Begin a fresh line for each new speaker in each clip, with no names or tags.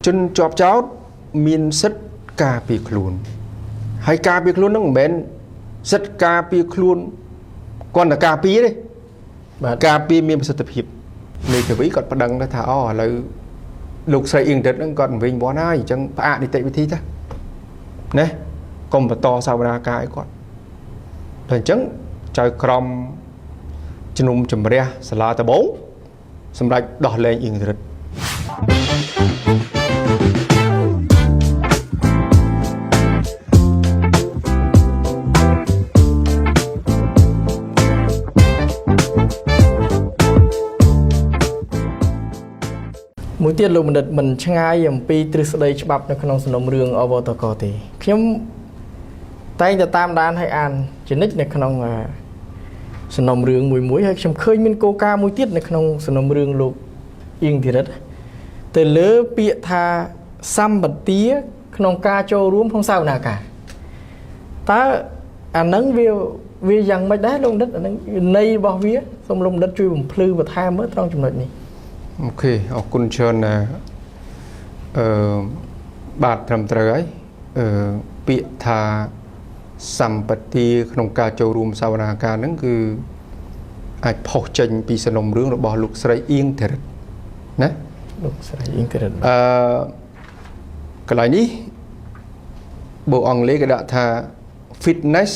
ជនជាប់ចោតមានសិទ្ធិការពារខ្លួនហើយការពារខ្លួនហ្នឹងមិនមែនសិទ្ធិការពារខ្លួនគ្រាន់តែការពារទេ
បាទ
ការពារមានប្រសិទ្ធភាពមេធាវីគាត់ប្តឹងទៅថាអូឥឡូវលោកស្រីអៀងរិទ្ធហ្នឹងគាត់វិញវាន់ហើយអញ្ចឹងផ្អាកនីតិវិធីទៅណាកុំបន្តសវនាការឲ្យគាត់តែអញ្ចឹងចៅក្រមជំនុំជម្រះសាលាដំបងសម្រាប់ដោះលែងអៀងរិទ្ធ
មួយទៀតលោកបណ្ឌិតមិនឆ្ងាយអំពីទ្រឹស្ដីច្បាប់នៅក្នុងសំណុំរឿងអវតកទេខ្ញុំតែងតែតាមដានហើយអានជានិច្ចនៅក្នុងសំណុំរឿងមួយមួយហើយខ្ញុំឃើញមានគោលការណ៍មួយទៀតនៅក្នុងសំណុំរឿងលោកអៀងធីរិតទៅលើពាក្យថាសម្បទាក្នុងការចូលរួមក្នុងសវនាការតើអាហ្នឹងវាយ៉ាងម៉េចដែរលោកបណ្ឌិតអាហ្នឹងន័យរបស់វាសូមលោកបណ្ឌិតជួយបំភ្លឺបន្ថែមមើលត្រង់ចំណុចនេះ
OK អរគុណច្រើនណាអឺបាទត្រឹមត្រូវហើយអឺពាក្យថាសម្បទាក្នុងការចូលរួមសវនាការហ្នឹងគឺអាចផុសចេញពីសំណុំរឿងរបស់លោកស្រីអៀងធីរិទ្ធណា
លោកស្រីអ៊ីងធីរិត
អឺកន្លែងនេះបើអង់គ្លេសគេដាក់ថា fitness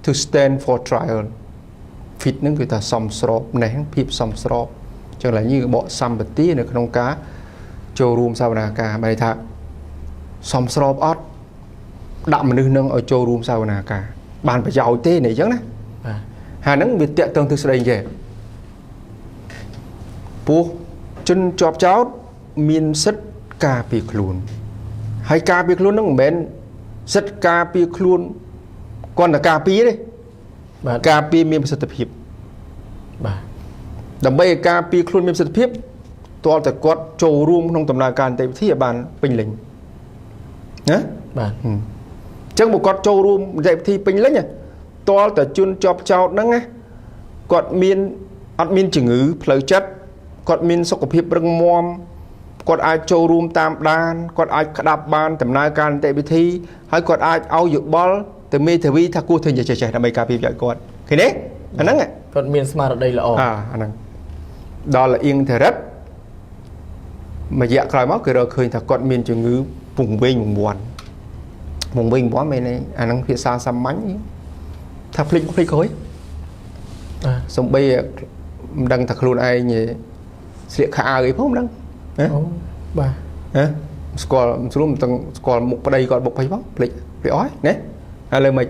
to stand for trial fit ហ្នឹងគឺថាសមស្របនេះភាពសមស្របចឹងកន្លែងនេះគឺបកសម្បទានៅក្នុងការចូលរួមសវនាការបែរថាសមស្របអត់ដាក់មនុស្សនឹងឲ្យចូលរួមសវនាការបានប្រយោជន៍ទេនេះអញ្ចឹងណា
បាទ
ហើយហ្នឹងវាតាក់ទងទិសស្ដីចេះពោះជនជាប់ចោតមានសិទ្ធិការពារខ្លួនហើយការពារខ្លួនហ្នឹងមិនមែនសិទ្ធិការពារខ្លួនគ្រាន់តែការពារទេ
បាទ
ការពារមានប្រសិទ្ធភាព
បាទ
ដើម្បីឲ្យការពារខ្លួនមានប្រសិទ្ធភាពទាល់តែគាត់ចូលរួមក្នុងដំណើរការនីតិវិធីឲ្យបានពេញលេញណា
បាទ
អញ្ចឹងបើគាត់ចូលរួមនីតិវិធីពេញលេញទាល់តែជនជាប់ចោតហ្នឹងណាគាត់មានអត់មានជំងឺផ្លូវចិត្តគាត់មានសុខភាពរឹងមាំគាត់អាចចូលរួមតាមដានគាត់អាចក្តាប់បានដំណើរការនីតិវិធីហើយគាត់អាចឲ្យយោបល់ទៅមេធាវីថាគួរធ្វើយ៉ាងចេះៗដើម្បីការពារប្រយោជន៍គាត់ឃើញទេអាហ្នឹង
គាត់មានស្មារតីល្អ
អាហ្នឹងដល់អៀងធីរិតមួយរយៈក្រោយមកគេរកឃើញថាគាត់មានជំងឺពង្វេងវង្វាន់ពង្វេងវង្វាន់មែនទេអាហ្នឹងភាសាសាមញ្ញថាភ្លេចភ្លេចក្រោយ
បាទ
សំបីមិនដឹងថាខ្លួនឯងស្លៀកខោអាវអីផងមិនដឹងហ៎
អូបាទ
ហ៎ស្គាល់មិនស្រួលមិនដឹងស្គាល់មុខប្តីគាត់មុខភ័យផងភ្លេចភ្លេចអស់ហើយណាឥឡូវមិន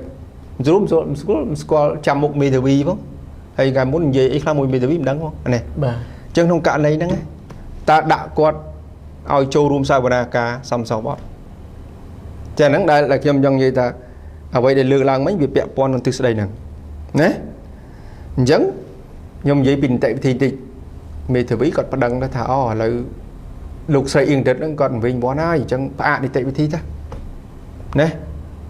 ស្រួលមិនស្រួលមិនស្គាល់មិនស្គាល់ចាំមុខមេធាវីផងហើយកាលមុននិយាយអីខ្លះមួយមេធាវីមិនដឹងផងនេះ
បាទ
អញ្ចឹងក្នុងករណីហ្នឹងណាតើដាក់គាត់ឲ្យចូលរួមសវនាការសំសបអត់ចាហ្នឹងដែលខ្ញុំចង់និយាយថាអ្វីដែលលើកឡើងមិញវាពាក់ព័ន្ធនឹងទិសស្ដីហ្នឹងណាអញ្ចឹងខ្ញុំនិយាយពីនីតិវិធីតិចមេធាវីគាត់ប្តឹងទៅថាអូឥឡូវលោកស្រីអៀងរិទ្ធហ្នឹងគាត់វិញវាន់ហើយអញ្ចឹងផ្អាកនីតិវិធីទៅណា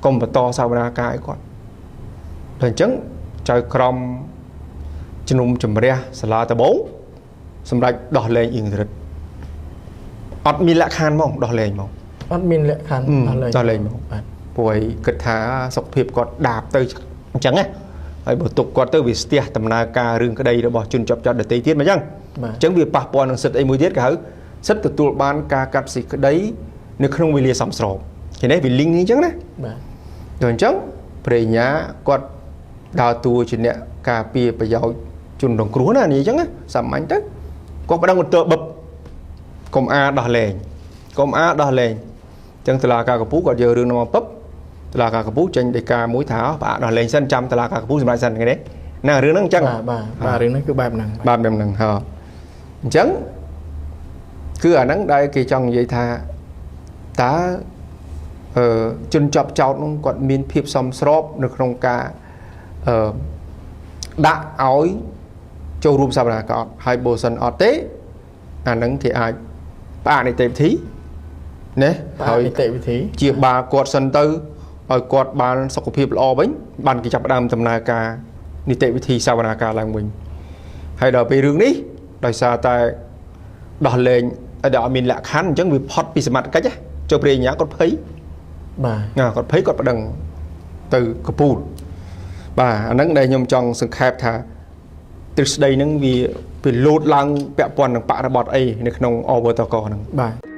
កុំបន្តសវនាការឲ្យគាត់តែអញ្ចឹងចៅក្រមជំនុំជម្រះសាលាដំបងសម្រាប់ដោះលែងអៀងរិទ្ធអត់មានលក្ខខណ្ឌហ្មងដោះលែងហ្មង
អត់មានលក្ខខណ្ឌដោះលែង
ដោះលែងហ្មង
បាទ
ព្រោះឯងគិតថាសុខភាពគាត់ដាបទៅអញ្ចឹងណាហើយបើទុកគាត់ទៅវាស្ទះដំណើរការរឿងក្តីរបស់ជនជាប់ចោទដទៃទៀតមកអញ្ចឹង
បាទ
អញ្ចឹងវាប៉ះពាល់នឹងសិទ្ធិអីមួយទៀតគេហៅសិទ្ធិទទួលបានការកាត់សេចក្តីនៅក្នុងវេលាសមស្របឃើញទេវាលីងនេះអញ្ចឹងណា
បាទ
ដល់អញ្ចឹងព្រះញ្ញាគាត់ដើរតួជាអ្នកការពារប្រយោជន៍ជនរងគ្រោះណានេះអញ្ចឹងណាសាមញ្ញទៅគាត់ប្តឹងឧទ្ធរបឹបកុំអាដោះលែងកុំអាដោះលែងអញ្ចឹងតុលាការកំពូលគាត់យករឿងនោះមកពឹបតុលាការកំពូលចេញដីកាមួយថាផ្អាកដោះលែងសិនចាំតុលាការកំពូលសម្រាប់សិនឃើញទេណារឿងហ្នឹងអញ្ចឹង
បាទបាទបាទរឿងហ្នឹងគឺបែបហ្នឹង
បាទបែបហ្នឹងហ៎អញ្ចឹងគឺអាហ្នឹងដែលគេចង់និយាយថាតើអឺជនជាប់ចោតនោះគាត់មានភាពសមស្របនៅក្នុងការអឺដាក់ឲ្យចូលរួមសវនាការអត់ហើយបើសិនអត់ទេអាហ្នឹងគេអាចផ្អាកនីតិវិធីណា
ហើយនីតិវិធី
ជាបាគាត់សិនទៅឲ្យគាត់បានសុខភាពល្អវិញបានគេចាប់ផ្ដើមដំណើរការនីតិវិធីសវនាការឡើងវិញហើយដល់ពេលរឿងនេះដោយសារតែដោះលែង ដែលអត់មានលក្ខខណ្ឌអញ្ចឹងវាផុតពីសមត្ថកិច្ចណាចូលព្រះញ្ញាគាត់ភ័យ
បាទ
ណាគាត់ភ័យគាត់ប្តឹងទៅកពូលបាទអាហ្នឹងដែលខ្ញុំចង់សង្ខេបថាទ្រឹស្ដីហ្នឹងវាលោតឡើងពាក់ព័ន្ធនឹងបរិបទអីនៅក្នុងអវតកហ្នឹង
បាទ។